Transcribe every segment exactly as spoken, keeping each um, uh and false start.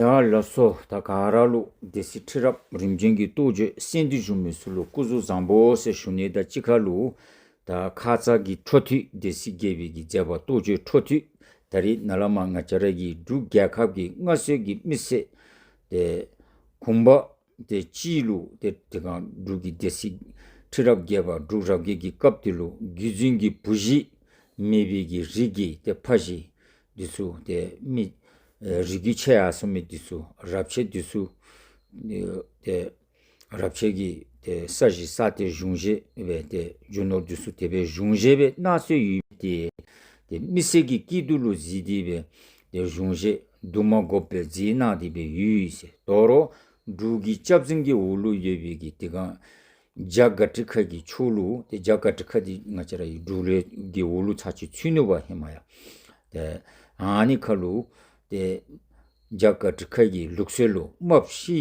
ཡ་ལགས་སོ། ད་ག་ར་ལུ་སྡེ་སྲིད་ཁྲི་རབས་རིམ་བྱོན་གྱི་རྟོགས་བརྗོད་གསན་ཏེ་བཞུགས་མི་ཚུ་ལུ་སྐུ་གཟུགས་བཟང་པོ་ཟེར་ཞུ་ནི་དང་གཅིག་ཁར་ལུ་ད་ཁ་ཙ་གི་འཕྲོ་མཐུད་སྡེ་སྲིད་བརྒྱད་པའི་གི་མཛད་པ་རྟོགས་བརྗོད་འཕྲོ་མཐུད་ད་རིས་ནཱ་ལས་མར་ང་བཅས་ར་གི་འབྲུག་རྒྱལ་ཁབ་ཀྱི་སྔར་སྲོལ་གྱི་མི་སེར་ཏེ་གུང་པ་ཏེ་སྤྱི་ལུ་ཏེ་དེ་སྒང་འབྲུག་གི་སྡེ་སྲིད་ཁྲི་རབས་བརྒྱད་པ་འབྲུག་རབ་རྒྱས་ཀྱི་སྐབས་དེ་ལུ་རྒྱུད་འཛིན་གྱི་བུ་གཞི་མེད་པའི་གི་རིགས་ཀྱི་ཏེ་ཕ་གཞིས་འདི་ཚུ་ཏེ་མི་ཨེ་རིགས་རྒྱུད་ཆད་ཡར་སོང་མི་འདི་ཚུ་རབས་ཆད་འདི་ཚུ་ཨེ་ཏེ་རབས་ཆད་ཀྱི་ཏེ་ས་གཞི་ས་ཏེ་གཞུང་བཞེས་སྦེ་ཏེ་རྒྱུ་ནོར་འདི་ཚུ་དེ་སྦེ་གཞུང་བཞེས་སྦེ་གནང་སྲོལ་ཡོད་དེ། ཏེ་མི་སེར་གྱི་སྐྱིད་སྡུག་ལུ་གཟིགས་ཏེ་སྦེ་ཏེ་གཞུང་བཞེས་འདུ་མ་དགོཔ་སྦེ་མཛད་གནང་སྟེ་སྦེ་ཡོད་ཟེར། དོ་རུང་འབྲུག་གི་སྐྱབས་འཛིན་གྱི་འོག་ལུ་ཡོད་པའི་གི་དེ་སྒང་རྒྱ་གར་ཊི་ཁ་གི་ཕྱོགས་ལུ་ཏེ་རྒྱ་གར་ཊི་ཁ་འདི་ང་བཅས་ར་འབྲུག་ལུ་གི་འོག་ལུ་ཚར་གཅིག་ཚུད་ནུག་པ་ཧེ་མ་ཡང་། ཏེ་ཨ་ནི་ཁར་ལུ་ཏེ་རྒྱ་གར་ཊི་ཁ་གི་ལུགས་སྲོལ་ལུ་རྨགཔ་ཤི་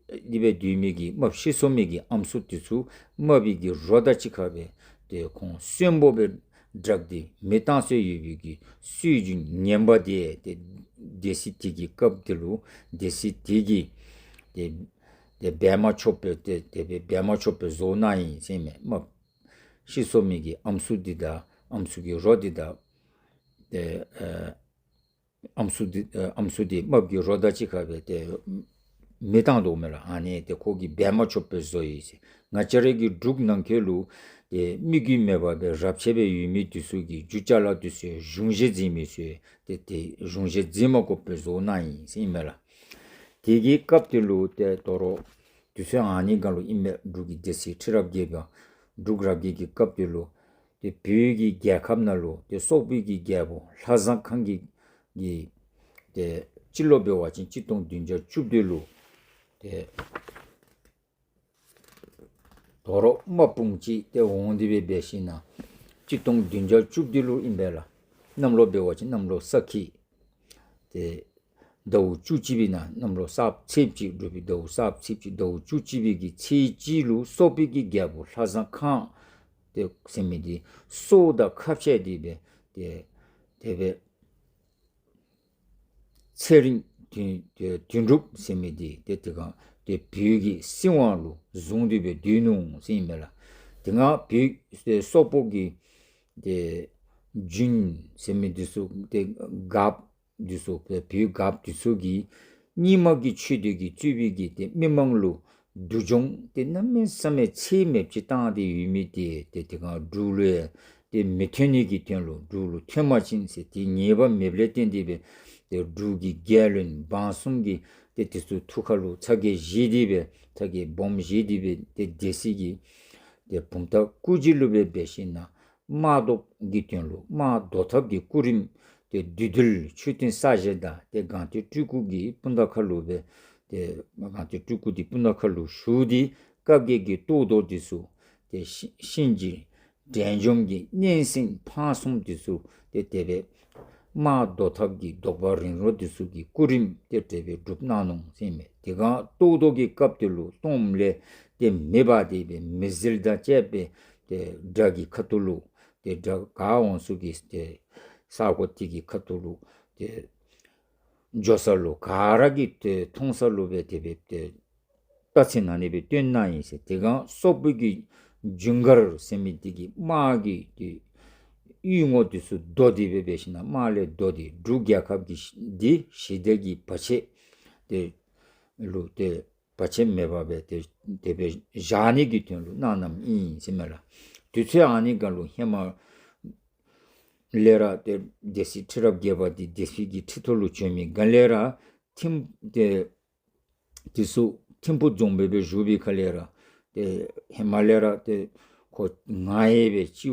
སྟེ་སྦེ་སྡོད་མི་གི་རྨགཔ་ཤི་སོང་མི་གི་ཨམ་སྲུ་འདི་ཚུ་རྨག་པའི་གི་རོ་དང་གཅིག་ཁར་སྦེ་ཏེ་ཁོང་གསོན་པོ་སྦེ་བསྒྲགས་ཏེ་མེ་བཏང་སྲོལ་ཡོད་པའི་གི་སྲོལ་རྒྱུན་ངན་པ་དེ་ཏེ་སྡེ་སྲིད་དེ་གི་སྐབས་དེ་ལུ་སྡེ་སྲིད་དེ་གིས་ཏེ་ཏེ་འབད་མ་ཆོགཔ་སྦེ་ཏེ་དེ་སྦེ་འབད་མ་ཆོགཔ་སྦེ་བཟོ་གནང་ཡི་ཟེར་མས། རྨགཔ་ཤི་སོང་མི་གི་ཨམ་སྲུ་འདི་དང་ཨམ་སྲུ་གི་རོ་འདི་དང་ཏེ་ཨེ་ཨམ་སྲུ་འདི་ཨེ་ཨམ་སྲུ་འདི་རྨགཔ་གི་རོ་དང་གཅིག་ཁར་སྦེ་ཏེ་མེ་བཏང་དོ་མས་ལགས། ཨ་ནི་ཏེ་ཁོ་གིས་འབད་མ་ཆོགཔ་སྦེ་བཟོ་ཡི་ཟེར། ང་བཅས་ར་གི་འབྲུག་ནང་འཁོད་ལུ་ཏེ་མི་རྒྱུད་མེད་པར་སྦེ་རབས་ཆད་སྦེ་ཡོད་མི་འདི་ཚུ་གི་རྒྱུ་ཅ་ལ་འདི་ཚུ་གཞུང་བཞེས་མཛད་མི་ཚུ་ཏེ་ཏེ་གཞུང་བཞེས་མཛད་མ་དགོཔ་སྦེ་བཟོ་གནང་ཡི་ཟེར་ཨིན་མས་ལགས། དེ་གི་སྐབས་དེ་ལུ་ཏེ་དོ་རུང་དུས་ཚོད་ཨ་ནི་སྒང་ལུ་ཨིན་མས། འབྲུག་གི་སྡེ་སྲིད་ཁྲི་རབས་བརྒྱད་པ་འབྲུག་རབ་རྒྱས་ཀྱི་སྐབས་དེ་ལུ་ཏེ་བོད་ཀྱི་རྒྱལ་ཁབ་ནང་ལུ་ཏེ་སོག་པོའི་གི་རྒྱལ་པོ་ལྷ་བཟང་ཁང་གི་གི་ཏེ་སྤྱི་ལོ་འབད་བ་ཅིན་གཅིག་སྟོང་བདུན་བརྒྱ་བཅུ་བདུན་ལུ་ཏེ་དོ་རུང་དམག་དཔུང་ཅིག་ཏེ་འོང་སྟེ་སྦེ་འབད་ཞིན་ན་གཅིག་སྟོང་བདུན་བརྒྱ་བཅུ་བདུན་ལུ་ཨིན་པས་ལགས། གནམ་ལོ་འབད་བ་ཅིན་གནམ་ལོ་ས་ཁྱི་ཏེ་ཟླཝ་བཅུ་གཅིག་པའི་ནང་གནམ་ལོ་གསརཔ་ཚེས་གཅིག་འབྲུག་པའི་ཟླཝ་གསརཔ་ཚེས་གཅིག་ཟླཝ་བཅུ་གཅིག་པའི་གི་ཚེས་གཅིག་ལུ་སོག་པོའི་གི་རྒྱལ་པོ་ལྷ་བཟང་ཁང་ཏེ་ཟེར་མི་འདི་སྲོག་དང་ཁ་འཕྱལ་ཏེ་སྦེ་ཏེ་དེ་སྦེ་ཚེ་རིང་དོན་དོན་གྲུབ་ཟེར་མི་འདི་ཏེ་དེ་སྒང་ཏེ་བོད་ཀྱི་སྲིད་དབང་ལུ་བཟུང་སྟེ་སྦེ་སྡོད་ནུག་ཟེར་ཨིན་མས་ལགས། དེ་སྒང་བོད་ཏེ་སོག་པོ་གི་ཏེ་རྒྱུན་ཟེར་མི་འདི་ཚུ་ཏེ་རྒཔོ་འདི་ཚུ་བོད་རྒཔོ་འདི་ཚུ་གིས་རྙིང་མ་གི་ཆོས་སྡེ་གིས་གཙོས་པའི་གི་ཏེ་མི་མང་ལུ་སྡུག་སྦྱོང་ཏེ་གནམ་མེད་ས་མེད་ཚད་མེདཔ་ཅིག་བཏང་སྟེ་ཡོད་མི་འདི་ཏེ་དེ་སྒང་འབྲུག་ལུ་ཡང་ཏེ་མི་ཐོན་ནི་གི་དོན་ལུ་འབྲུག་ལུ་ཐོན་པ་ཅིན་ཟེར་ཏེ་ཉེས་པ་མེདཔ་ལས་བརྟེན་ཏེ་སྦེ་ཏེ་འབྲུག་གི་རྒྱལ་བློན་འབངས་གསུམ་གྱིས་ཏེ་དེ་ཚུ་ཐུགས་ཁར་ལུ་ཚ་གྱང་བཞེས་ཏེ་སྦེ་ཚ་གྱང་སྦོམ་བཞེས་ཏེ་སྦེ་ཏེ་སྡེ་སྲིད་ཀྱི་ཏེ་བུམ་ཐང་སྐུ་རྗེས་ལུ་སྦེ་འབད་ཞིན་ན་དམག་བཟློག་གི་དོན་ལུ་དམག་བཟློག་ཐབས་ཀྱི་སྐུ་རིམ་ཏེ་བདུད་འདུལ་མཆོད་རྟེན་གསར་བཞེངས་དང་ཏེ་སྒང་སྟེང་སྤྲུལ་སྐུ་གི་སྤུངས་ཐང་ཁར་ལུ་སྦེ་ཏེ་སྒང་སྟེང་སྤྲུལ་སྐུ་འདི་སྤུངས་ཐང་ཁར་ལུ་བཞུགས་ཏེ་བཀའ་བརྒྱད་ཀྱི་གཏོར་བཟློག་འདི་ཚུ་ཏེ་གཤིན་གཤིན་རྗེ་དགྲ་བཅོམ་གྱི་མནན་སྲེག་འཕང་གསུམ་འདི་ཚུ་ཏེ་དེ་སྦེ་དམག་བཟློག་ཐབས་ཀྱི་བཟློག་པ་རིམ་གྲོ་འདི་ཚུ་གི་སྐུ་རིམ་ཏེ་དེ་སྦེ་སྒྲུབ་གནང་ནུག་ཟེར་མས། དེ་སྒང་གཏོར་བཟློག་གི་སྐབས་དེ་ལུ་གཏོརམ་ལས་ཏེ་མེ་འབར་ཏེ་སྦེ་མེ་ཟིལ་དང་བཅས་པའི་ཏེ་དགྲ་གི་ཁ་ཐུག་ལུ་ཏེ་དགྲ་ག་འོང་ཚུ་གི་ཏེ་ས་གོ་དེ་གི་ཁ་ཐུག་ལུ་ཏེ་འགྱོ་ས་ལུ་ག་ར་གིས་ཏེ་མཐོང་ས་ལུ་སྦེ་དེ་སྦེ་ཏེ་རྟགས་མཚན་ཨ་ནི་སྦེ་སྟོན་གནང་ཡི་ཟེར། དེ་སྒང་སོག་པོ་གི་ཇུན་གར་ཟེར་མི་འདི་གིས་དམག་གི་ཏེ་གཡུལ་ངོ་འདི་ཚུ་བཟློག་སྟེ་སྦེ་འབད་ཞིན་ན་དམག་ལས་བཟློག་སྟེ་འབྲུག་རྒྱལ་ཁབ་ཀྱི་འདི་ཞི་བདེ་གི་བར་ཆད་དེ་ལུ་ཏེ་བར་ཆད་མེད་པར་སྦེ་ཏེ་དེ་སྦེ་བཞག་ནི་གི་དོན་ལུ་གནང་གནངམ་ཨིན་ཟེར་མས་ལགས། དུས་ཚོད་ཨ་ནི་སྒང་ལུ་ཧེ་མ་ལས་ར་ཏེ་སྡེ་སྲིད་ཁྲི་རབས་བརྒྱད་པ་འདི་སྡེ་སྲིད་ཀྱི་ཁྲི་ཐོག་ལུ་བྱོན་མི་སྒང་ལས་ར་ཐིམ་ཏེ་དེ་ཚུ་ཐིམ་ཕུ་རྫོང་དཔོན་སྦེ་བཞུགས་པའི་ཁ་ལས་ར་ཏེ་ཧེ་མ་ལས་ར་ཏེ་ཁོ་ངར་ཡང་སྦེ་ལྕི་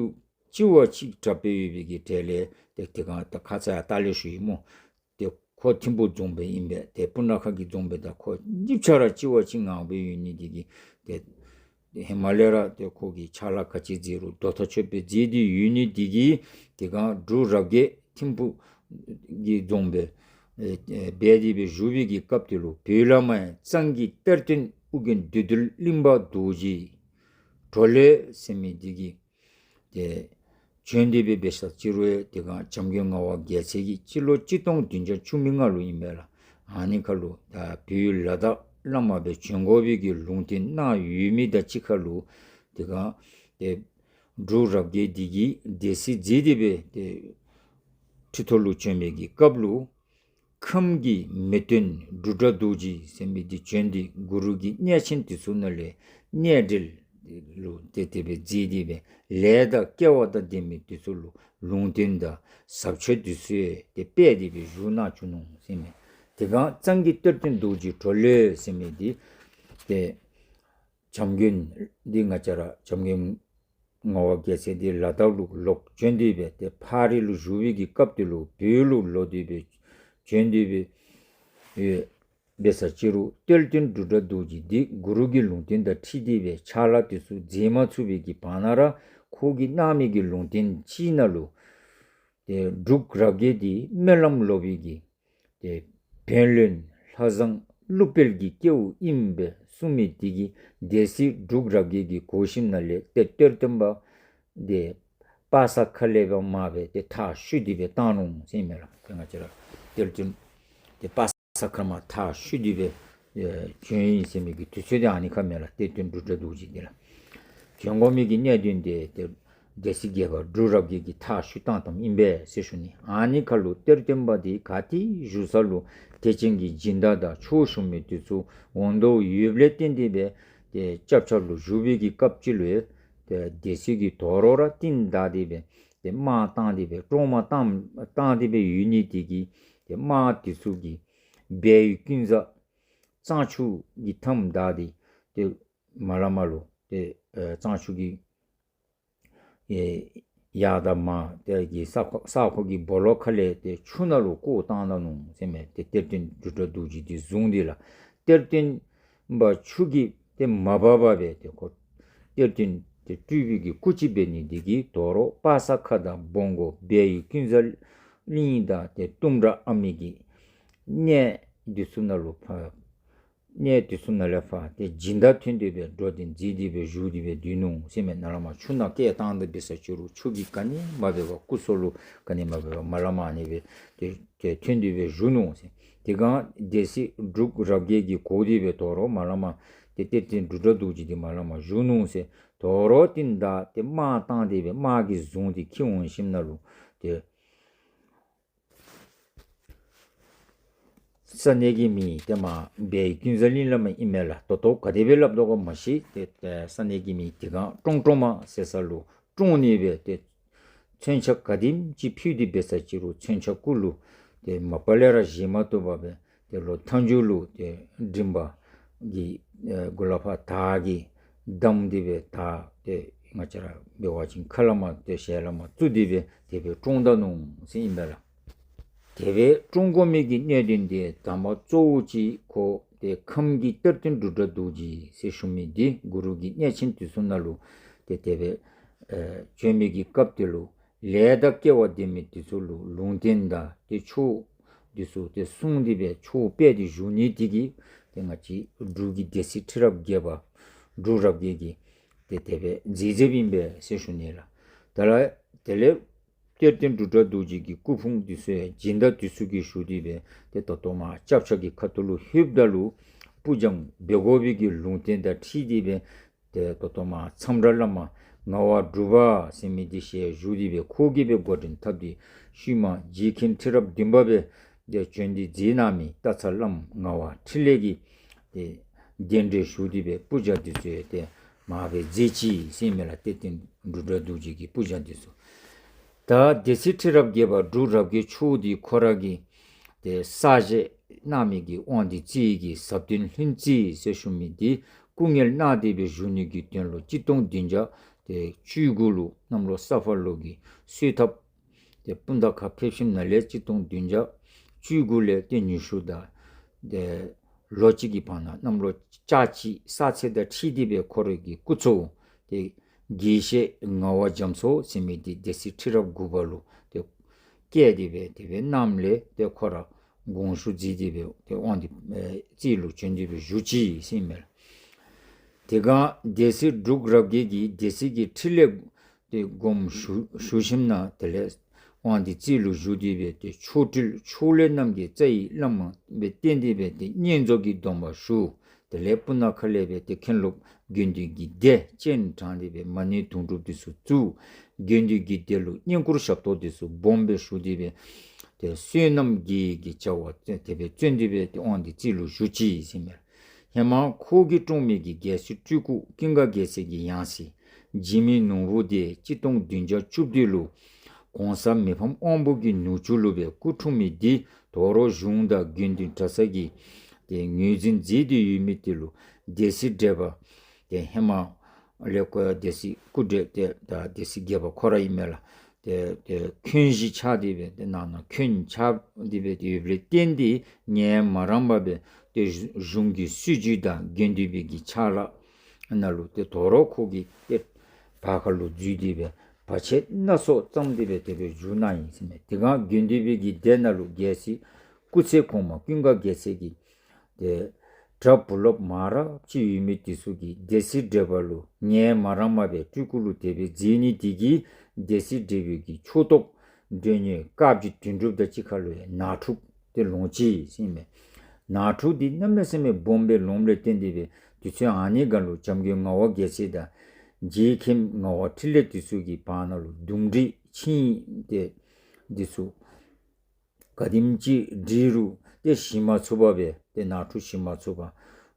ལྕི་བ་ཅིག་དྲག་སྦེ་ཡོད་པའི་གི་གྲས་ལས་ཏེ་དེ་སྒང་ད་ཁ་ཙ་ཡང་ལྟག་ལས་ཞུ་ཡི་སྨོ། ཏེ་ཁོ་ཐིམ་ཕུ་རྫོང་དཔོན་ཨིན་པས། ཏེ་སྤུ་ན་ཁ་གི་རྫོང་དཔོན་དང་ཁོ་གཉིས་ཆ་ར་ལྕི་བ་ཅིག་ངར་སྦེ་ཡོད་ནི་འདི་གིས་ཏེ་ཧེ་མ་ལས་ར་ཏེ་ཁོ་གིས་ཕྱག་ལཱ་ག་ཅི་མཛད་རུང་དོ་ཐག་ཆོད་སྦེ་མཛད་དེ་ཡོད་ནི་འདི་གིས་དེ་སྒང་འབྲུག་རབ་རྒྱས་ཐིམ་ཕུ་གི་རྫོང་དཔོན་ཨེ་ཨེ་འབད་དེ་སྦེ་བཞུགས་པའི་གི་སྐབས་དེ་ལུ་བོད་ལས་མར་གཙང་གི་གཏེར་སྟོན་ཨོ་རྒྱན་བདུད་འདུལ་གླིང་པ་རྡོ་རྗེ་གྲོ་ལོད་ཟེར་མི་འདི་གིས་ཏེ་བྱོན་ཏེ་སྦེ་འབད་ས་ཅིག་རུང་ཡང་དེ་སྒང་བྱམས་མགོན་ངག་དབང་རྒྱལ་མཚན་གྱིས་སྤྱི་ལོ་གཅིག་སྟོང་བདུན་བརྒྱ་བཅུ་མེད་ལྔ་ལུ་ཨིན་པས་ལགས། ཨ་ནི་ཁར་ལུ་ད་བོད་ལ་དྭགས་ལས་མར་སྦེ་བྱོན་དགོ་པའི་གི་ལུང་བསྟན་གནང་ཡོད་མི་དང་གཅིག་ཁར་ལུ་དེ་སྒང་ཏེ་འབྲུག་རབ་རྒྱས་འདི་གིས་སྡེ་སྲིད་མཛད་དེ་སྦེ་ཏེ་ཁྲི་ཐོག་ལུ་བྱོན་མི་གི་སྐབས་ལུ་ཁམས་ཀྱི་མེས་སྟོན་འབྲུག་སྒྲ་རྡོ་རྗེ་ཟེར་མི་འདི་བྱོན་ཏེ་གུ་རུ་གི་གནས་ཆེན་དེ་ཚུ་ནང་ལས་གནས་འབྲེལ་ལུ་ཏེ་དེ་སྦེ་མཛད་དེ་སྦེ་ལས་དང་སྐལ་བ་དང་ལྡན་མི་དེ་ཚུ་ལུ་ལུང་བསྟན་དང་ཟབ་ཆོས་དེ་ཚུ་ཡང་ཏེ་སྤེལ་ཏེ་སྦེ་བཞུགས་གནང་བཅུག་ནུག་ཟེར་མས། དེ་སྒང་གཙང་གི་གཏེར་སྟོན་རྡོ་རྗེ་གྲོ་ལོད་ཟེར་མི་འདི་ཏེ་བྱམས་མགོན་འདི་ང་བཅས་ར་བྱམས་མགོན་ངག་དབང་རྒྱལ་མཚན་འདི་ལ་དྭགས་ལུ་ལོག་བྱོན་ཏེ་སྦེ་ཏེ་ཕག་རི་ལུ་བཞུགས་པའི་གི་སྐབས་དེ་ལུ་བོད་ལུ་ལོག་སྟེ་སྦེ་བྱོན་ཏེ་སྦེ་ཡོད། འབད་ས་ཅིག་རུང་གཏེར་སྟོན་འབྲུག་སྒྲ་རྡོ་རྗེ་འདི་གུ་རུ་གི་ལུང་བསྟན་དང་འཁྲིལ་ཏེ་སྦེ་ཕྱག་ལཱ་དེ་ཚུ་མཛད་མ་ཚུགས་པའི་གི་བར་ན་ར་ཁོ་གིས་གནང་མི་གི་ལུང་བསྟན་ཅིག་ནང་ལུ་ཏེ་འབྲུག་རབ་རྒྱས་འདི་སྨོན་ལམ་ལོག་པའི་གི་ཏེ་བན་བློན་ལྷ་བཟང་ཀླུ་དཔལ་གྱི་སྐྱེ་བོ་ཨིན་པས་གསུངས་མི་དེ་གིས་སྡེ་སྲིད་འབྲུག་རབ་རྒྱས་ཀྱིས་གོ་ཞིནམ་ལས་ཏེ་གཏེར་སྟོན་པ་འདི་པ་ས་ཁ་ལས་སྦེ་མར་སྦེ་ཏེ་མཐའ་བཤུད་དེ་སྦེ་བཏང་ནུག་ཟེར་མས་ལགས། ཏེ་ང་བཅས་ར་གཏེར་སྟོན་ཏེ་པ་ས་ཁ་མར་མཐའ་བཤུད་དེ་སྦེ་ཨེ་བྱོན་ཡི་ཟེར་མི་གི་དུས་ཚོད་འདི་ཨ་ནི་ཁར་མས་ལགས། གཏེར་སྟོན་འབྲུག་སྒྲ་རྡོ་རྗེ་འདི་ལགས། བྱོན་དགོ་མི་གི་གནད་དོན་འདི་ཏེ་སྡེ་སྲིད་བརྒྱད་པ་འབྲུག་རབ་རྒྱས་ཀྱིས་མཐའ་བཤུད་བཏང་བཏངམ་ཨིན་པས་ཟེར་ཞུ་ནི། ཨ་ནི་ཁར་ལུ་གཏེར་སྟོན་པ་འདི་ག་ཏེ་བཞུགས་ས་ལུ་དད་ཅན་གྱི་སྦྱིན་བདག་དང་ཆོས་ཞུ་མི་དེ་ཚུ་འོང་དོ་ཡོདཔ་ལས་བརྟེན་ཏེ་སྦེ་ཏེ་སྐྱབས་ཆ་ལུ་བཞུགས་པའི་གི་སྐབས་ཅིག་ལུ་ཏེ་སྡེ་སྲིད་ཀྱིས་དོ་རུང་ར་རྟིང་བདའ་སྟེ་སྦེ་ཏེ་དམག་བཏང་སྟེ་སྦེ་བཀྲོངས་མ་བཏང་བཏང་སྟེ་སྦེ་ཡོད་ནི་དེ་གིས་ཏེ་དམག་དེ་ཚུ་གིས་སྦས་ཡུལ་ཀུན་བཟང་གཙང་ཆུ་གི་མཐའམ་བདའ་སྟེ་ཏེ་མར་ལས་མར་ལུ་ཏེ་ཨེ་གཙང་ཆུ་གི་ཨེ་ཡར་དང་མར་དེ་གི་ས་ཁོ་ས་ཁོ་གི་སྦོ་ལོགས་ཁ་ལས་ཏེ་ཆུ་ནང་ལུ་བཀོ་བཏང་ད་ནུག་ཟེར་མས། ཏེ་གཏེར་སྟོན་འབྲུག་སྒྲ་རྡོ་རྗེ་འདི་བཟུང་སྟེ་ལགས། གཏེར་སྟོན་པ་ཆུ་གིས་ཏེ་མ་འབག་པར་སྦེ་ཏེ་ཁོ་གཏེར་སྟོན་ཏེ་སྤྲུལ་པའི་གི་སྐུ་ཅིག་འབད་ནི་དེ་གིས་དོ་རུང་པ་ས་ཁ་དང་བོང་གུ་སྦས་ཡུལ་ཀུན་བཟང་གླིང་དང་ཏེ་གཏུམ་དྲག་ཨ་མི་གི་གནས་འདི་ཚུ་ནང་ལུ་ཕར་གནས་དེ་ཚུ་ནང་ལས་ཕར་ཏེ་སྦྱིན་བདག་ཐོན་ཏེ་སྦེ་འགྲོ་དོན་མཛད་དེ་སྦེ་བཞུགས་ཏེ་སྦེ་སྡོད་ནུག་ཟེར་མས། ནཱ་ལས་མར་ཆུ་ནང་བསྐྱལ་བཏང་སྟེ་འབད་ས་ཅིག་རུང་ཆུ་གིས་ག་ནི་མ་འབད་བར་སྐུ་སྲོག་ལུ་ག་ནི་མ་འབད་བར་མར་ལས་མར་ཨ་ནི་སྦེ་ཏེ་ཏེ་ཐོན་ཏེ་སྦེ་བཞུགས་ནུག་ཟེར། དེ་སྒང་སྡེ་སྲིད་འབྲུག་རབ་རྒྱས་ཀྱིས་གོ་སྟེ་སྦེ་དོ་རུང་མར་ལས་མར་ཏེ་གཏེར་སྟོན་འབྲུག་སྒྲ་རྡོ་རྗེ་འདི་མར་ལས་མར་བཞུགས་ནུག་ཟེར། དོ་རུང་རྟིང་བདའ་སྟེ་དམག་བཏང་སྟེ་སྦེ་དམག་གིས་བཟུང་སྟེ་འཁྱིད་འོང་ཞིནམ་ལས་ཏེ་ས་གནས་ཀྱི་མིང་ཏེ་མར་སྦས་ཡུལ་ཀུན་བཟང་གླིང་ལས་མར་ཨིན་མས་ལགས། ད་ལྟོ་ག་དེ་སྦེ་སླབ་དོ་ག་མ་ཤེས། ཏེ་ཏེ་ས་གནས་ཀྱི་མིང་དེ་སྒང་ཀྲོང་ཀྲོང་མ་ཟེར་ས་ལུ་བཀྲོངས་ནི་སྦེ་ཏེ་མཚོན་ཆ་ག་དེམ་ཅིག་ཕུལ་ཏེ་འབད་ས་ཅིག་རུང་མཚོན་ཆ་གུ་ལུ་ཏེ་མ་པ་ལས་ར་བཞེས་མ་བཏུབ་པར་སྦེ་ཏེ་ལོག་མཐའ་མཇུག་ལུ་ཏེ་མགྲིན་པ་གི་ཨེ་མགུ་ལས་ཕར་དར་གྱིས་བསྡམས་ཏེ་སྦེ་དར་ཏེ་ང་བཅས་ར་འབད་བ་ཅིན་ཁ་ལས་མར་ཏེ་ཞལ་ལས་མར་བཙུགས་ཏེ་སྦེ་དེ་སྦེ་བཀྲོངས་ད་ནུག་ཟེར་ཨིན་པས་ལགས། དེ་སྦེ་བཀྲོངས་དགོ་མི་གི་གནད་དོན་འདི་དང་པ་གཙོ་བོ་ཅིག་ཁོ་ཏེ་ཁམས་ཀྱི་གཏེར་སྟོན་འབྲུག་སྒྲ་རྡོ་རྗེ་ཟེར་ཞུ་མི་འདི་གུ་རུ་གི་གནས་ཆེན་དེ་ཚུ་ནང་ལུ་ཏེ་དེ་སྦེ་ཨེ་བྱོན་མི་གི་སྐབས་དེ་ལུ་ལས་དང་སྐལ་བ་ལྡན་མི་དེ་ཚུ་ལུ་ལུང་བསྟན་དང་ཏེ་ཆོས་དེ་ཚུ་ཏེ་གསུངས་ཏེ་སྦེ་ཆོས་སྤེལ་ཏེ་བཞུགས་ནི་དེ་གིས་ཏེ་ང་བཅས་འབྲུག་གི་སྡེ་སྲིད་ཁྲི་རབས་བརྒྱད་པ་འབྲུག་རབ་རྒྱས་ཀྱིས་ཏེ་དེ་སྦེ་མཛད་མཛདཔ་ཨིན་པས་ཟེར་ཞུ་ནི་ལགས། དེ་ལས་དེ་ལས་གཏེར་སྟོན་འབྲུག་སྒྲ་རྡོ་རྗེ་གི་སྐུ་ཕུང་དེ་ཚུ་ཡང་སྦྱིན་བདག་དེ་ཚུ་གིས་ཞུ་སྟེ་སྦེ་ཏེ་ད་ལྟོ་མར་སྐྱབས་ཆ་གི་ཁ་ཐུག་ལུ་ལྷོདཔ་ད་ལུ་སྤུར་སྦྱང་འབད་དགོ་པའི་གི་ལུང་བསྟན་དང་འཁྲིལ་ཏེ་སྦེ་ཏེ་ད་ལྟོ་མར་མཚམས་བྲག་ལས་མར་ངག་དབང་གྲུབ་པ་ཟེར་མི་འདི་ཞལ་བཞུགས་ཏེ་སྦེ་ཁོ་གིས་སྦེ་འགོ་འདྲེན་འཐབ་སྟེ་ཤུལ་མ་རྗེ་མཁན་ཁྲི་རབས་བདུན་པ་སྦེ་ཏེ་བྱོན་ཏེ་མཛད་གནང་མི་སྟག་ཚང་བླམ་ངག་དབང་འཕྲིན་ལས་ཀྱིས་ཏེ་གདན་འདྲེན་ཞུ་སྟེ་སྦེ་སྤུར་སྦྱང་འདི་ཚུ་ཡང་ཏེ་མར་སྦེ་མཛད་ཅི་ཟེར་ཨིན་མས་ལགས། གཏེར་སྟོན་འབྲུག་སྒྲ་རྡོ་རྗེ་གི་སྤུར་སྦྱང་འདི་ཚུ། ད་སྡེ་སྲིད་ཁྲི་རབས་བརྒྱད་པ་འབྲུག་རབ་རྒྱས་མཆོག་འདི་ཁོ་ར་གིས་ཏེ་གསར་བཞེངས་གནང་མི་གི་དབང་འདུས་རྩེ་གི་ཟབ་དོན་ལྷུན་རྩེ་ཟེར་ཞུ་མི་འདི་སྐུ་ངལ་གནང་སྟེ་སྦེ་བཞུགས་ནི་གི་དོན་ལུ་གཅིག་སྟོང་བདུན་བརྒྱ་ཏེ་བཅུ་དགུ་ལུ་གནམ་ལོ་ས་ཕག་ལོ་གི་སོས་ཐབ་ཏེ་སྤུངས་ཐང་ཁ་ཕེབས་ཞིནམ་ལས་གཅིག་སྟོང་བདུན་བརྒྱ་བཅུ་དགུ་ལས་ཏེ་ཉི་ཤུ་དང་ཏེ་ལོ་གཅིག་གི་བར་ན་གནམ་ལོ་ལྕགས་བྱི་གསར་ཚེས་དང་འཁྲིལ་ཏེ་སྦེ་ཁོ་རའི་གི་སྐུ་ཚ་བོ་ཏེ་དགེ་བཤེས་ངག་དབང་རྒྱ་མཚོ་ཟེར་མི་འདི་སྡེ་སྲིད་ཁྲི་རབས་དགུ་པ་ལུ་ཏེ་བསྐོས་ཏེ་སྦེ་དེ་སྦེ་གནངམ་ལས་ཏེ་ཁོ་ར་དགོངས་ཞུ་མཛད་དེ་སྦེ་ཏེ་དབང་འདུས་ཨེ་རྩེ་ལུ་བྱོན་ཏེ་སྦེ་བཞུགས་ཅི་ཟེར་ཨིན་མས་ལགས། དེ་སྒང་སྡེ་སྲིད་འབྲུག་རབ་རྒྱས་ཀྱིས་སྡེ་སྲིད་ཀྱི་ཁྲི་ལས་ཏེ་དགོངས་ཞུ་ཞུ་ཞིནམ་ལས་དེ་ལས་ དབང་འདུས་རྩེ་ལུ་བཞུགས་ཏེ་སྦེ་ཏེ་མཆོག་སྤྲུལ་ཕྱོགས་ལས་རྣམ་རྒྱལ་རྩ་བའི་བླ་མ་སྦེ་བསྟེན་ཏེ་སྦེ་ཏེ་བསྙེན་རྫོགས་ཀྱི་སྡོམ་པ་ཞུ། དེ་ལས་སྤུ་ན་ཁ་ལས་སྦེ་ཏེ་མཁན་སློབ་དགེ་འདུན་གྱི་སྡེ་སྤྱན་དྲངས་ཏེ་སྦེ་མ་ཎི་དུང་སྒྲུབ་འདི་ཚུ་བཙུགས། དགེ་འདུན་གྱི་སྡེ་ལུ་བསྙེན་བཀུར་ཞབས་ཏོག་འདི་ཚུ་སྦོམ་སྦེ་ཞུ་སྟེ་སྦེ་ཏེ་བསོད་ནམས་ཀྱི་གི་བྱ་བ་དེ་སྦེ་བརྩོན་ཏེ་སྦེ་ཏེ་དབང་འདུས་རྩེ་ལུ་བཞུགས་ཅི་ཟེར་མས། ཧེ་མ་ཁོ་གིས་བཀྲོངས་མི་གི་རྒྱལ་སྲས་སྤྲུལ་སྐུ་ཀུན་དགའ་རྒྱལ་མཚན་གྱི་ཡང་སྲིད་འཇིགས་མེད་ནོར་བུ་དེ་གཅིག་སྟོང་བདུན་བརྒྱ་བཅུ་བདུན་ལུ་གོང་ས་མི་ཕམ་དབང་པོ་གི་ནུ་གཅུང་ལུ་སྦེ་སྐུ་འཁྲུངས་མི་འདི་དོ་རུང་གཞུང་དང་དགེ་འདུན་གྲྭ་ཚང་གིས་ཏེ་ངོས་འཛིན་མཛད་དེ་ཡོད་མི་དེ་ལུ་སྡེ་སྲིད་བགྲེས་པ་ཏེ་ཧེ་མ་ལས་ཁོ་སྡེ་སྲིད་སྐུ་བགྲེས་ཏེ་ད་སྡེ་སྲིད་བརྒྱད་པ་ཁོ་ར་ཨིན་མས་ལགས། ཏེ་ཏེ་འཁོན་གཞི་ཆགས་ཏེ་སྦེ་ཏེ་ནང་ན་འཁོན་ཆགས་ཏེ་སྦེ་ཏེ་ཡོདཔ་ལས་བརྟེན་ཏེ་ངལ་མ་རངས་པར་སྦེ་ཏེ་གཞུང་གི་སྲིད་བྱུས་དང་དགེ་འདུན་པའི་གི་ཕྱག་ལཱ་ནང་ལུ་ཏེ་དོ་རུང་ཁོ་གིས་ཏེ་བར་ཁ་ལུ་འཛུལ་ཏེ་སྦེ་བར་ཆད་སྣ་ཚོགས་བརྩམས་ཏེ་སྦེ་དེ་སྦེ་བཞུགས་གནང་ཡི་ཟེར་མས། དེ་སྒང་དགེ་འདུན་པའི་གི་སྡེ་ནང་ལུ་རྒྱལ་སྲས་སྐུ་ཚེ་གོང་མ་ཀུན་དགའ་རྒྱལ་མཚན་གྱི་ཏེ་གྲྭ་བུ་སློབ་མང་རབས་ཅིག་ཡོད་མི་དེ་ཚུ་གིས་སྡེ་སྲིད་བགྲེས་པ་ལུ་ངལ་མ་རངསམ་སྦེ་སྤྲུལ་སྐུ་ལུ་དེ་སྦེ་མཛད་ནི་དེ་གིས་སྡེ་སྲིད་བགྲེས་པའི་གི་ཕྱོགས་གཏོགས་མགྲོན་གཉེར་དཀར་སྦྱིས་དོན་གྲུབ་དང་གཅིག་ཁར་ལུ་ཡང་ནང་འཁྲུག་དེ་ལོང་ཅི་ཟེར་མས། ནང་འཁྲུག་འདི་གནམ་མེད་ས་མེད་སྦོམ་སྦེ་ལོངམ་ལས་བརྟེན་ཏེ་སྦེ་དུས་ཚོད་ཨ་ནི་སྒང་ལུ་བྱམས་མགོན་ངག་དབང་རྒྱལ་མཚན་དང་རྗེ་མཁན་ངག་དབང་འཕྲིན་ལས་དེ་ཚུ་གི་བར་ན་ལུ་འདུམ་འགྲིག་ཕྱིན་ཏེ་འདི་ཚུ་ག་དེམ་ཅིག་འགྲིག་རུང་ཏེ་ཞི་མ་ཚུགས་པར་སྦེ་ཏེ་ནང་འཁྲུག་ཞི་མ་ཚུགས་པར་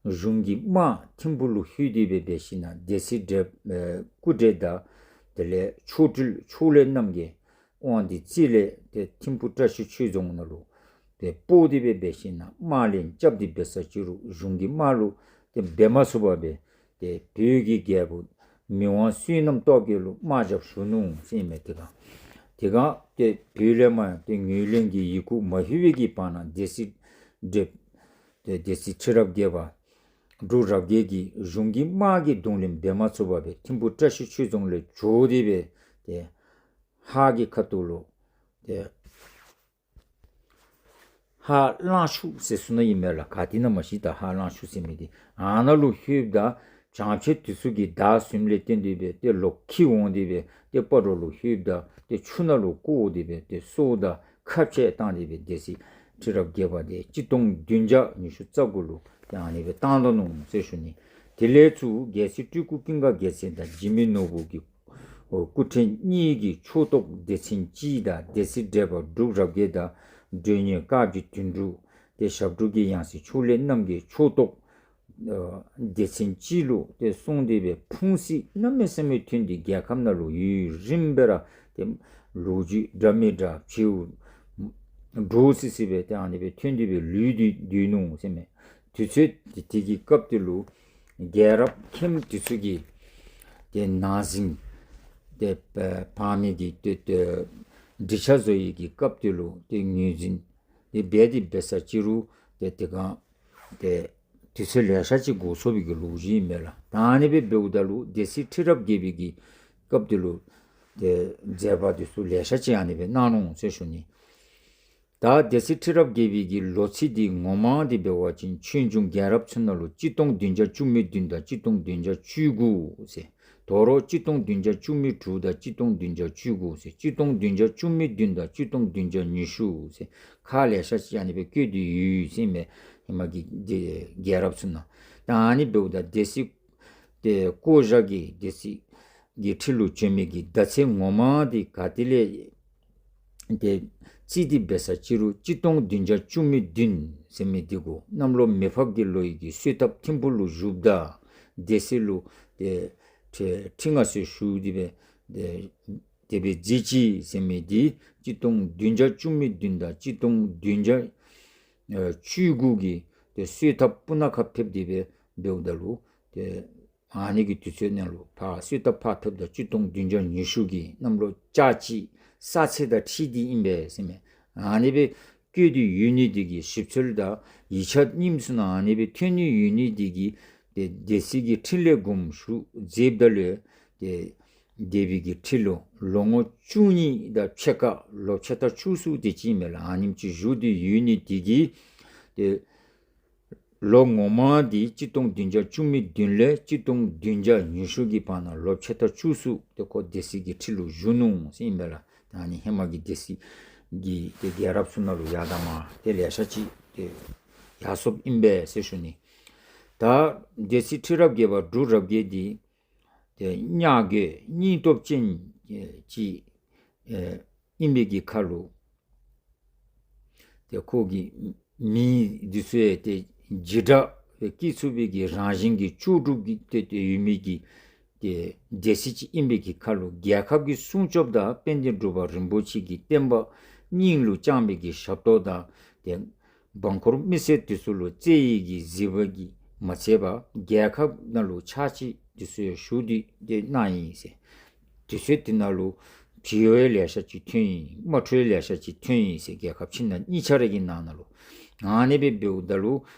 གཞུང་གི་དམག་ཐིམ་ཕུག་ལུ་ལྷོད་དེ་སྦེ་འབད་ཞིན་ན་སྡེ་སྲིད་བགྲེས་ཨེ་སྐུ་བགྲེས་དང་དེ་ལས་མཆོག་སྤྲུལ་ཕྱོགས་ལས་རྣམ་རྒྱལ་དབང་འདུས་རྩེ་ལས་ཏེ་ཐིམ་ཕུག་བཀྲ་ཤིས་ཆོས་རྫོང་ནང་ལུ་ཏེ་སྤོ་སྟེ་སྦེ་འབད་ཞིན་ན་དམག་ལན་རྐྱབ་སྟེ་འབད་ས་ཅིག་རུང་གཞུང་གི་དམག་ལུ་ཏེ་འབད་མ་ཚུགས་པར་སྦེ་ཏེ་བོད་ཀྱི་རྒྱལ་པོ་མི་དབང་བསོད་ནམས་སྟོབས་རྒྱས་ལུ་དམག་རྒྱབ་ཞུ་ནུག་ཟེར་མས། དེ་སྒང་དེ་སྒང་ཏེ་བོད་ལས་མར་ཏེ་ངོས་ལེན་གྱི་ཡི་གུ་མ་ལྷོད་པའི་གི་བར་ན་སྡེ་སྲིད་བགྲེས་ཏེ་སྡེ་སྲིད་ཁྲི་རབས་བརྒྱད་པ་འབྲུག་རབ་རྒྱས་ཀྱིས་གཞུང་གི་དམག་གི་གདོང་ལེན་འབད་མ་ཚུགས་པར་སྦེ་ཐིམ་ཕུག་བཀྲ་ཤིས་ཆོས་རྫོང་ལས་བྱོག་སྟེ་སྦེ་ཏེ་ཧཱ་གི་ཁ་ཐུག་ལུ་ཏེ་ཧཱ་གླང་ཆུ་ཟེར་ས་ནང་ཨིན་མས་ལགས། ག་ཏེ་ཨིན་ན་མ་ཤེས། ད་ཧཱ་གླང་ཆུ་ཟེར་མི་འདི་ཨ་ནཱ་ལུ་ལྷོདཔ་ད་བྱང་ཕྱོགས་དེ་ཚུ་གིས་མདའ་ཟུངམ་ལས་བརྟེན་ཏེ་སྦེ་ཏེ་ལོག་འཁྱིད་འོང་སྟེ་སྦེ་ཏེ་སྤ་རོ་ལུ་ལྷོདཔ་ད་ཏེ་ཆུ་ནང་ལུ་བཀོ་སྟེ་སྦེ་ཏེ་སྲོག་དང་ཁ་འཕྱལ་བཏང་སྟེ་སྦེ་སྡེ་སྲིད་ཁྲི་རབས་བརྒྱད་པ་དེ་གཅིག་སྟོང་བདུན་བརྒྱ་ཉི་ཤུ་རྩ་དགུ་ལུ་ཏེ་ཨ་ནི་སྦེ་བཏང་ད་ནུག་ཟེར་ཞུ་ནི། དེ་ལས་ཚུར་རྒྱལ་སྲས་སྤྲུལ་སྐུ་ཀུན་དགའ་རྒྱལ་མཚན་དང་འཇིགས་མེད་ནོར་བུ་གི་སྐུ་ཕྲེང་གཉིས་ཀྱི་ཕྱོགས་གཏོགས་སྡེ་ཚན་གཅིག་དང་སྡེ་སྲིད་བགྲེས་པ་འབྲུག་རབ་རྒྱས་དང་མགྲོན་གཉེར་དཀར་སྦྱིས་དོན་གྲུབ་ཏེ་ཞབས་དྲུང་གི་ཡང་སྲིད་ཕྱོགས་ལས་རྣམ་རྒྱལ་ཕྱོགས་གཏོགས་ཨ་སྡེ་ཚན་གཅིག་ལུ་ཏེ་སོང་སྟེ་སྦེ་ཕུང་སྲི་གནམ་མེད་ས་མེད་ཐོན་ཏེ་རྒྱལ་ཁམས་ནང་ལུ་ཡུན་རིངམོ་སྦེ་ར་ཏེ་ལོ་རྒྱུས་འདྲ་མི་འདྲ་བྱེལཝ་འདྲོག་སི་སི་སྦེ་ཏེ་ཨ་ནི་སྦེ་ཐོན་ཏེ་སྦེ་ལུས་ཏེ་སྡོད་ནུག་ཟེར་མས། དུས་ཚོད་དེ་དེ་གི་སྐབས་དེ་ལུ་རྒྱལ་རབས་མཁན་དེ་ཚུ་གིས་ཏེ་ནང་ཟིང་ཏེ་ཕ་མེས་ཀྱི་ཏེ་ཏེ་འགྲིག་ཆ་བཟོ་ཡི་གི་སྐབས་དེ་ལུ་ཏེ་ངོས་འཛིན་ཏེ་འབད་དེ་འབད་ས་ཅིག་རུང་ཏེ་དེ་སྒང་ཏེ་དུས་ཚོད་ལེ་ཤ་ཅིག་འགོར་སོང་བའི་གི་ལོ་རྒྱུས་ཨིན་མས་ལགས། ད་ཨ་ནི་སྦེ་འབདཝ་ད་ལུ་སྡེ་སྲིད་ཁྲི་རབས་བརྒྱད་པའི་གི་སྐབས་དེ་ལུ་ཏེ་མཛད་པ་དེ་ཚུ་ལེ་ཤ་ཅིག་ཨ་ནི་སྦེ་གནང་ནུག་ཟེར་ཞུ་ནི། ད་སྡེ་སྲིད་ཁྲི་རབས་བརྒྱད་པའི་གི་ལོ་ཚིགས་འདི་ངོ་མ་འདི་འབད་བ་ཅིན་ཆོས་འབྱུང་རྒྱལ་རབས་ཚུ་ནང་ལུ་གཅིག་སྟོང་བདུན་བརྒྱ་བཅུ་མེད་བདུན་དང་གཅིག་སྟོང་བདུན་བརྒྱ་བཅུ་དགུ་ཟེར། དོ་རུང་གཅིག་སྟོང་བདུན་བརྒྱ་བཅུ་མེད་དྲུག་དང་གཅིག་སྟོང་བདུན་བརྒྱ་བཅུ་དགུ་ཟེར། གཅིག་སྟོང་བདུན་བརྒྱ་བཅུ་མེད་བདུན་དང་གཅིག་སྟོང་བདུན་བརྒྱ་ཉི་ཤུ་ཟེར། ཁག་ལེ་ཤ་ཅིག་ཨ་ནི་སྦེ་བཀོད་དེ་ཡོད་ཟེར་མས། ཧེ་མ་གི་འདི་རྒྱལ་རབས་ཚུ་ནང་། ད་ཨ་ནི་འབདཝ་ད་སྡེ་སྲིད་ཏེ་བསྐོ་བཞག་གི་སྡེ་སྲིད་ཀྱི་ཁྲི་ལུ་བྱོན་མི་གི་ཟླ་ཚེས་ངོ་མ་འདི་ག་ཏེ་ལས་ཏེ་རྩིས་ཏེ་འབད་ས་ཅིག་རུང་གཅིག་སྟོང་བདུན་བརྒྱ་བཅུ་མེད་བདུན་ཟེར་མི་འདི་གུ་གནམ་ལོ་མེ་ཕག་གི་ལོ་ཡི་གི་སོ་ཐབ་ཐིམ་ཕུག་ལུ་བཞུགསཔ་ད་སྡེ་སྲིད་ལུ་ཏེ་ཁྲི་ཁྲི་མངའ་གསོལ་ཞུ་སྟེ་སྦེ་ཏེ་དེ་སྦེ་མཛད་ཅི་ཟེར་མི་འདི་གཅིག་སྟོང་བདུན་བརྒྱ་བཅུ་མེད་བདུན་དང་གཅིག་སྟོང་བདུན་བརྒྱ་ཨེ་བཅུ་དགུ་གི་ཏེ་སོ་ཐབ་སྤུ་ན་ཁ་ཕེབས་ཏེ་སྦེ་འབདཝ་ད་ལུ་ཏེ་ཨ་ནི་གི་དུས་ཚོད་ནང་ལུ་ཕར་སོ་ཐབ་ཕར་ཕེབས་ད་གཅིག་སྟོང་བདུན་བརྒྱ་ཉི་ཤུ་གི་གནམ་ལོ་ལྕགས་བྱི་ས་ཚེས་དང་འཁྲིལ་ཏེ་ཨིན་པས་ཟེར་མས། ཨ་ནི་སྦེ་བཀོད་དེ་ཡོད་ནི་འདི་གིས་ཞིབ་འཚོལ་དང་ཡིག་ཆ་རྙིངམ་ཚུ་ནང་ཨ་ནི་སྦེ་ཐོན་ནི་ཡོད་ནི་འདི་གིས་ཏེ་སྡེ་སྲིད་ཀྱི་ཁྲི་ལས་དགོངས་ཞུ་མཛདཔ་ད་ལུ་ཏེ་སྡེ་པའི་གི་ཁྲི་ལུ་ལོ་ངོ་བཅུ་གཉིས་དང་ཕྱེད་ཀ་ལོ་ཕྱེད་དང་བཅུ་གསུམ་དེ་ཅིག་ཨིན་མས་ལགས། ཨ་ནེམ་ཅིག་བཞུགས་ཏེ་ཡོད་ནི་འདི་གིས་ཏེ་ལོ་ངོ་མ་འདི་གཅིག་སྟོང་བདུན་བརྒྱ་བཅུ་མེད་བདུན་ལས་གཅིག་སྟོང་བདུན་བརྒྱ་ཉི་ཤུ་གི་བར་ན་ལོ་ཕྱེད་དང་བཅུ་གསུམ་ཏེ་ཁོ་སྡེ་སྲིད་ཀྱི་ཁྲི་ལུ་བཞུགས་ནུག་ཟེར་ཨིན་མས་ལགས། ད་ཨ་ནི་ཧེ་མ་གི་སྡེ་སྲིད་ཀྱི་ཏེ་རྒྱལ་རབས་ཚུ་ནང་ལུ་ཡར་དང་མར་ཏེ་ལེ་ཤ་ཅིག་ཏེ་ཡར་སོཔ་ཨིན་པས་ཟེར་ཞུ་ནི། ད་སྡེ་སྲིད་ཁྲི་རབས་བརྒྱད་པ་འབྲུག་རབ་རྒྱས་འདི་ཏེ་ཉ་རྒོད་སྙིང་སྟོབས་ཅན་ཅིག་ཨིན་པའི་གི་ཁར་ལུ་ཏེ་ཁོ་གི་མི་འདི་ཚུ་ཡང་ཏེ་འཇིགས་སྐྲག་སྦེ་སྐྱེ་ཚུགས་པའི་གི་རང་བཞིན་གྱི་ལྕོགས་གྲུབ་ཀྱི་ཏེ་ཏེ་ཡོད་མི་གི་ཏེ་སྡེ་སྲིད་ཅིག་ཨིན་པའི་གི་ཁར་ལུ་རྒྱལ་ཁབ་ཀྱི་སྲུང་སྐྱོབ་དང་དཔལ་ལྡན་འབྲུག་པ་རིན་པོ་ཆེ་གི་བསྟན་པ་སྙིང་ལུ་བཅངས་པའི་གི་ཞབས་ཏོག་དང་ཏེ་འབངས་འཁོར་མི་སེར་འདི་ཚུ་ལུ་བརྩེ་བའི་གི་བཟི་བ་གིས་མ་ཚད་པར་རྒྱལ་ཁབ་ནང་ལུ་ཕྱག་ཕྱིད་འདི་ཚུ་ཡང་ཞུ་སྟེ་ཏེ་གནང་ཡི་ཟེར། དུས་ཚོད་འདི་ནང་ལུ་བྱིའུ་ཡང་ལེ་ཤ་ཅིག་ཐོན་ཡི། དམག་འཁྲུག་ཡང་ལེ་ཤ་ཅིག་ཐོན་ཡི་ཟེར། རྒྱལ་ཁབ་ཕྱི་ནང་གཉིས་ཆ་ར་གི་ནང་ན་ལུ་ཨ་ནི་སྦེ་འབདཝ་ད་ལུ་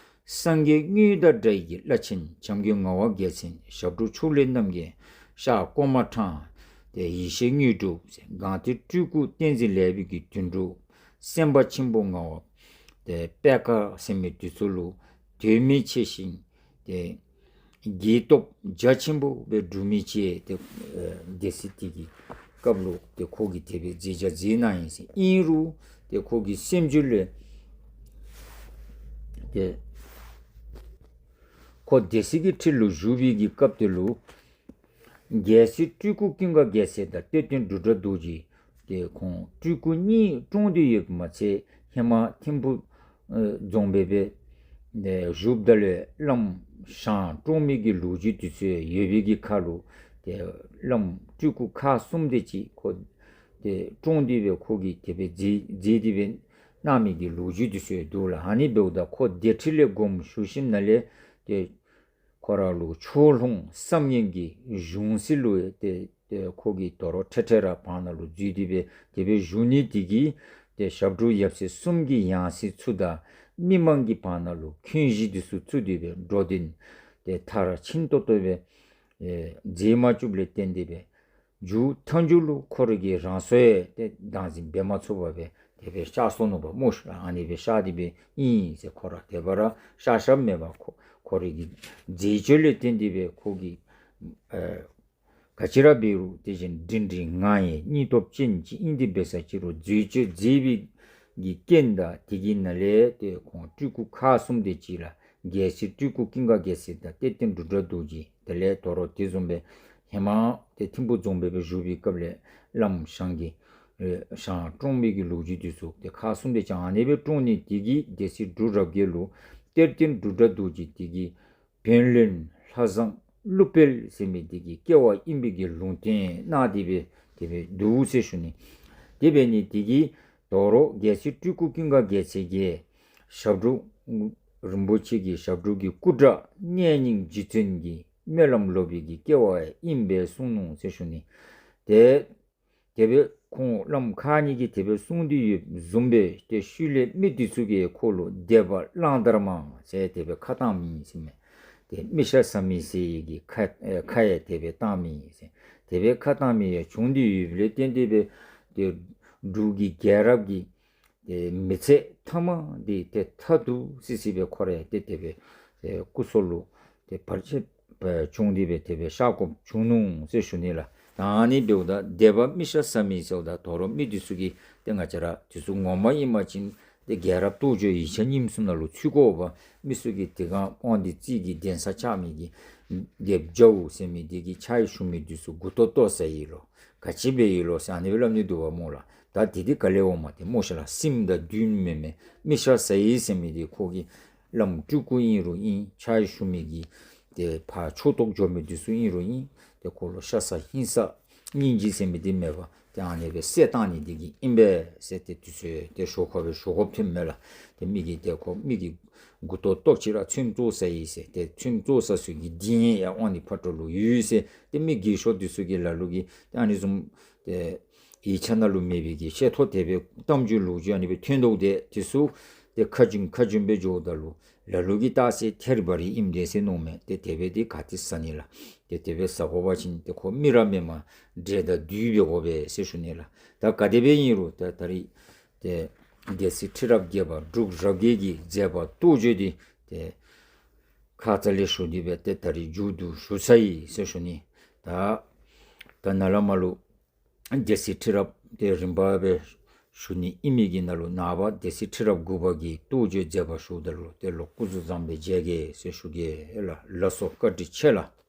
སངས་རྒྱས་དངོས་དང་འདྲ་བའི་གི་བླ་ཆེན་བྱམས་མགོན་ངག་དབང་རྒྱལ་མཚན་ཞབས་དྲུང་ཕྱོགས་ལས་རྣམ་རྒྱལ་ཤར་ཀོ་མ་ཕྲང་ཏེ་ཡེ་ཤེས་དངོས་གྲུབ་ཟེར། སྒང་སྟེང་སྤྲུལ་སྐུ་བསྟན་འཛིན་ལེགས་པའི་གི་དོན་གྲུབ་སེམས་དཔའ་ཆེན་པོ་ངག་དབང་ཏེ་པད་དཀར་ཟེར་མི་འདི་ཚུ་ལུ་དད་མོས་ཆེ་ཞིང་ཏེ་དགྱེས་སྟོབས་རྒྱ་ཆེན་པོ་སྦེ་འབྲུག་མི་ཅིག་ཏེ་ཨེ་སྡེ་སྲིད་འདི་གི་སྐབས་ལུ་ཏེ་ཁོ་གིས་དེ་སྦེ་མཛད་བྱ་མཛད་གནང་ཡི་ཟེར། ཨིན་རུང་ཏེ་ཁོ་གི་སེམས་རྒྱུད་ལས་ཏེ་ཁོ་སྡེ་སྲིད་ཀྱི་ཁྲི་ལུ་བཞུགས་པའི་གི་སྐབས་དེ་ལུ་རྒྱལ་སྲས་སྤྲུལ་སྐུ་ཀུན་དགའ་རྒྱལ་མཚན་དང་གཏེར་སྟོན་འབྲུག་སྒྲ་རྡོ་རྗེ་ཏེ་ཁོང་སྤྲུལ་སྐུ་གཉིས་བཀྲོངས་ཏེ་ཡོདཔ་མ་ཚད་ཧེ་མ་ཐིམ་ཕུ་ཨེ་རྫོང་དཔོན་སྦེ་ཏེ་བཞུགསཔ་ད་ལུ་བླམ་ཞང་བཀྲོངས་མི་གི་ལོ་རྒྱུས་འདི་ཚུ་ཡོད་པའི་གི་ཁར་ལུ་ཏེ་བླམ་སྤྲུལ་སྐུ་ཁག་གསུམ་དེ་ཅིག་ཁོ་ཏེ་བཀྲོངས་ཏེ་སྦེ་ཁོ་གིས་དེ་སྦེ་མཛད་མཛད་དེ་སྦེ་གནང་མི་གི་ལོ་རྒྱུས་འདི་ཚུ་ཡང་འདུག་ལགས། ཨ་ནི་འབདཝ་ད་ཁོ་སྡེ་ཁྲི་ལས་དགོངསམ་ཞུ་ཞིནམ་ལས་ཏེ་ཁོ་ར་ལུ་ཕྱོགས་ལྷུང་བསམ་ངན་གྱི་གཞུང་སྲིད་ལུ་ཏེ་ཏེ་ཁོ་གིས་དོ་རུང་འཕྲལ་འཕྲལ་ར་བར་ན་ལུ་འཛུལ་ཏེ་སྦེ་དེ་སྦེ་བཞུགས་ནི་དེ་གིས་ཏེ་ཞབས་དྲུང་ཡབ་སྲས་གསུམ་གྱི་ཡང་སྲིད་ཚུ་དང་མི་མང་གི་བར་ན་ལུ་འཁོན་གཞི་འདི་ཚུ་བཙུགས་ཏེ་སྦེ་འགྲོ་དོན་ཏེ་མཐར་ཕྱིན་ཏོག་ཏོ་སྦེ་ཨེ་མཛད་མ་བཅུགཔ་ལས་བརྟེན་ཏེ་སྦེ་མཇུག་མཐའ་མཇུག་ལུ་ཁོ་ར་གི་རང་སྲོག་ཡང་ཏེ་བདག་འཛིན་འབད་མ་ཚུགས་པར་སྦེ་དེ་སྦེ་གཤགས་སོ་ནུག་པ་སྨོ་ཤ་ལགས། ཨ་ནི་སྦེ་གཤགས་ཏེ་སྦེ་ཨིན་ཟེར། ཁོ་ར་དེ་སྦེ་ར་གཤགས་གཤགསཔ་མེན་པར་ཁོ་ཁོ་ར་གི་མཛད་སྤྱོད་ལས་བརྟེན་ཏེ་སྦེ་ཁོ་གིས་ཨེ་ག་ཅི་ར་འབད་རུང་དེ་བཞིན་སྒྲིང་སྒྲིང་ངང་ཡང་སྙིང་སྟོབས་ཅན་ཅིག་ཨིན། དེ་འབད་ས་ཅིག་རུང་མཛད་སྤྱོད་མཛད་པའི་གི་རྐྱེན་དང་དེ་གི་ནང་ལས་ཏེ་ཁོང་སྤྲུལ་སྐུ་ཁག་གསུམ་དེ་ཅིག་ལགས། རྒྱལ་སྲས་སྤྲུལ་སྐུ་ཀུན་དགའ་རྒྱལ་མཚན་དང་གཏེར་སྟོན་འབྲུག་སྒྲ་རྡོ་རྗེ་དེ་ལས་དོ་རུང་དེ་བཟུམ་སྦེ་ཧེ་མ་ཏེ་ཐིམ་ཕུ་རྫོང་དཔོན་སྦེ་བཞུགས་པའི་སྐབས་ལས་བླམ་ཞང་གིས་ཨེ་ཞང་བཀྲོངས་མི་གི་ལོ་རྒྱུས་འདི་ཚུ་ཏེ་ཁག་གསུམ་དེ་ཅིག་ཨ་ནི་སྦེ་བཀྲོངས་ནི་དེ་གིས་སྡེ་སྲིད་འབྲུག་རབ་རྒྱས་ལུ་གཏེར་སྟོན་འབྲུག་སྒྲ་རྡོ་རྗེ་དེ་གིས་བོན་བློན་ལྷ་བཟང་ཀླུ་དཔལ་ཟེར་མི་དེ་གི་སྐྱེ་བ་ཨིན་པའི་གི་ལུང་བསྟན་གནང་སྟེ་སྦེ་དེ་སྦེ་འདུག་ཟེར་ཞུ་ནི། དེ་འབད་ནི་དེ་གིས་དོ་རུང་རྒྱལ་སྲས་སྤྲུལ་སྐུ་ཀུན་དགའ་རྒྱལ་མཚན་གྱིས་ཞབས་དྲུང་རིན་པོ་ཆེ་གི་ཞབས་དྲུང་གི་སྐུ་དགྲ་གནས་རྙིང་རྗེ་བཙུན་གྱི་སྨོན་ལམ་ལོག་པའི་གི་སྐྱེ་བ་ཨིན་པས་གསུངས་ནུག་ཟེར་ཞུ་ནི། ཏེ་དེ་སྦེ་ཁོང་བླམ་ཁག་གཉིས་ཀྱིས་དེ་སྦེ་གསུངས་ཏེ་ཡོདཔ་བཟུམ་སྦེ་ཏེ་ཤུལ་ལས་མི་འདི་ཚུ་གིས་ཁོ་ལུ་སྡེ་པ་གླང་དར་མ་ཟེར་དེ་སྦེ་ཁ་བཏང་མི་ཨིན་ཟེར་མས། ཏེ་མི་ཤ་ཟ་མི་ཟེར་བའི་གི་ཁ་ཨེ་ཁ་ཡང་དེ་སྦེ་བཏང་མི་ཨིན་ཟེར། དེ་སྦེ་ཁ་བཏང་མི་ཡང་བྱུང་སྟེ་ཡོདཔ་ལས་བརྟེན་ཏེ་སྦེ་ཏེ་འབྲུག་གི་རྒྱལ་རབས་ཀྱི་ཏེ་མི་ཚེ་མཐའ་མ་འདི་ཏེ་མཐའ་སྡུག་སི་སི་སྦེ་ཁོ་ར་ཡང་ཏེ་དེ་སྦེ་ཨེ་སྐུ་སྲོག་ལུ་ཏེ་བར་ཆད་བྱུང་སྟེ་སྦེ་དེ་སྦེ་གཤགས་དགོཔ་བྱུང་ནུག་ཟེར་ཞུ་ནི་ལགས། ད་ཨ་ནི་འབདཝ་ད་སྡེ་པ་མི་ཤ་ཟ་མི་ཟེརཝ་ད་དོ་རུང་མི་འདི་ཚུ་གིས་ཏེ་ང་བཅས་ར་འདི་ཚུ་ངོ་མ་ཨིན་པ་ཅིན་ཏེ་རྒྱལ་རབས་རྟོགས་བརྗོད་ཡིག་ཆ་རྙིངམ་ཚུ་ནང་ལུ་ཚུད་དགོ་པས། མི་ཚུ་གིས་དེ་སྒང་དབང་འདུས་རྩེ་གི་གདན་ས་ཆགས་མི་གི་སྡེཔ་རྒྱའུ་ཟེར་མི་འདི་གིས་ཕྱག་ཞུ་མི་འདི་ཚུ་མགུ་ཏོ་བཏོག་ཟ་ཡི་ལོ། ག་ཅི་འབད་ཡི་ལོ་ཟེར་ཨ་ནི་སྦེ་སླབ་ནི་འདུག་པ་སྨོ་ལགས། ད་དེ་འདི་ག་ལས་འོངམ་ཏེ་སྨོ་ཤ་ལགས། སྲིངམ་དང་བདུདམོ་མེན་མས། མི་ཤ་ཟ་ཡི་ཟེར་མི་འདི་ཁོ་གིས་བླམ་སྤྲུལ་སྐུ་ཨིན་རུང་ཨིན། ཕྱག་ཞུ་མི་གི་ཏེ་ཕར་ཕྱོགས་གཏོགས་འགྱོ་མི་འདི་ཚུ་ཨིན་རུང་ཨིན། ཏེ་ཁོ་ལུ་ཤ་ཟ་ཧིང་ས་སྙིང་རྗེ་ཟེར་མི་འདི་མེད་པར་ཏེ་ཨ་ནི་སྦེ་བསད་བཏང་ནི་འདི་གིས་ཨིན་པས་ཟེར་ཏེ་དུས་ཚོད་ཏེ་ཞོར་ཁར་སྦེ་ཞོར་ཁར་ཐོནམ་མས་ལགས། ཏེ་མི་གིས་ཏེ་ཁོ་མི་གི་མགུ་ཏོ་བཏོག་ཅི་ར་ཚོདམ་བཙོ་ཟ་ཡི་ཟེར། ཏེ་ཚོདམ་བཙོ་ཟ་ཚུ་གི་སྡིག་ཡང་ཨ་ནི་ཕར་འགྲོ་ལུ་ཡོད་ཟེར། ཏེ་མི་རྒས་ཤོས་འདི་ཚུ་གིས་ལ་ལུ་གིས་ཏེ་ཨ་ནི་བཟུམ་ཏེ་ཡིག་ཆ་ནང་ལུ་མེད་པའི་གི་ཤེས་ཐོག་དེ་སྦེ་གཏམ་རྒྱུད་ལོ་རྒྱུས་ཨ་ནི་སྦེ་ཐོན་དོ་དེ་འདི་ཚུ་ཏེ་ཁ་རྒྱུན་ཁ་རྒྱུན་སྦེ་འགྱོཝ་ད་ལུ་ལ་ལུ་གིས་ད་ཟེར་ཐེར་བ་རི་ཨིནམ་འདྲས་ཟེར་མནོཝ་མས། ཏེ་དེ་སྦེ་འདི་ག་ཏེ་ཟ་ནི་ལགས། ཏེ་དེ་སྦེ་ཟ་དགོ་པ་ཅིན་ཏེ་ཁོ་མི་ར་མེན་མས། འདྲེ་དང་བདུད་འབད་དགོ་པས་ཟེར་ཞུ་ནི་ལགས། ད་ག་དེ་སྦེ་ཨིན་རུང་ད་ད་རིས་ཏེ་སྡེ་སྲིད་ཁྲི་རབས་བརྒྱད་པ་འབྲུག་རབ་རྒྱས་ཀྱི་མཛད་པ་རྟོགས་བརྗོད་འདི་ཏེ་ཁ་ཙ་ལས་ཞུ་སྟེ་སྦེ་ཏེ་ད་རིས་མཇུག་བསྡུ་ཞུ་ཚར་ཡི་ཟེར་ཞུ་ནི། ད་ད་ནཱ་ལས་མར་ལུ་སྡེ་སྲིད་ཁྲི་རབས་ ཏེ་རིམ་པ་སྦེ་ཞུ་ནི་ཨིན་མི་གི་ནང་ལུ་ནངས་པ་སྡེ་སྲིད་ཁྲི་རབས་དགུ་པ་གི་རྟོགས་བརྗོད་མཛད་པ་ཞུཝ་ད་ལུ་དེ་ལུ་སྐུ་གཟུགས་བཟང་པོ་མཇལ་གེ་ཟེར་ཞུ་གེ་ལགས། ལགས་སོ། བཀའ་དྲིན་ཆེ་ལགས།